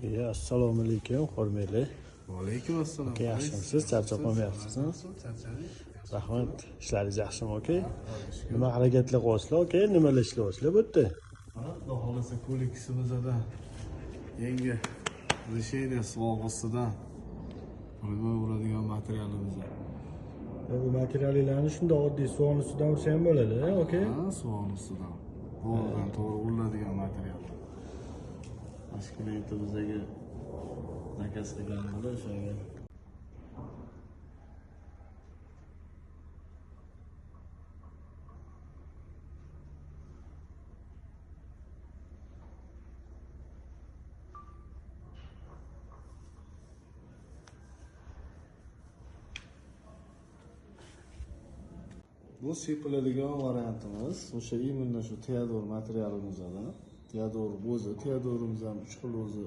Ya, assalomu alaykum, hurmatli. Va alaykum assalom. Aka, yaxshimisiz? Charchab qolmayapsizmi? Charchadik. Rahmat. Ishlaringiz yaxshimi, aka? Nima harakatlar qilyapsizlar, aka? Nimalar ishlayapsizlar bu yerda? Mana xudo xohlasa koliksimizda yangi решение sovg'isidan urib uradigan materialimiz. Bu materiallarni shunday oddiy suvni ustidan ursa ham bo'ladi, aka? Ha, suvni ustidan. To'g'ridan to'g'ri uriladigan material. Mana shu klientimizdagi zakaz qilganlar o'shanga. Bu sepiladigan variantimiz o'sha именно shu Teodor materialimizda. Teodor o'zi, Teodorimiz ham 3 xil o'zi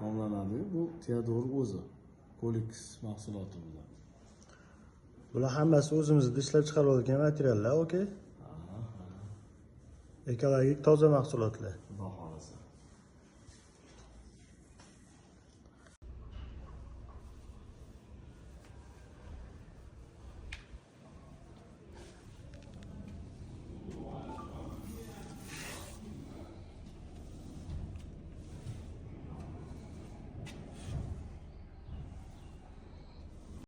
nomlanadi. Bu Teodor o'zi Kolix mahsulotimiz. Bular hammasi o'zimizda ishlab chiqarilgan materiallar, aka? Ekologik toza mahsulotlar.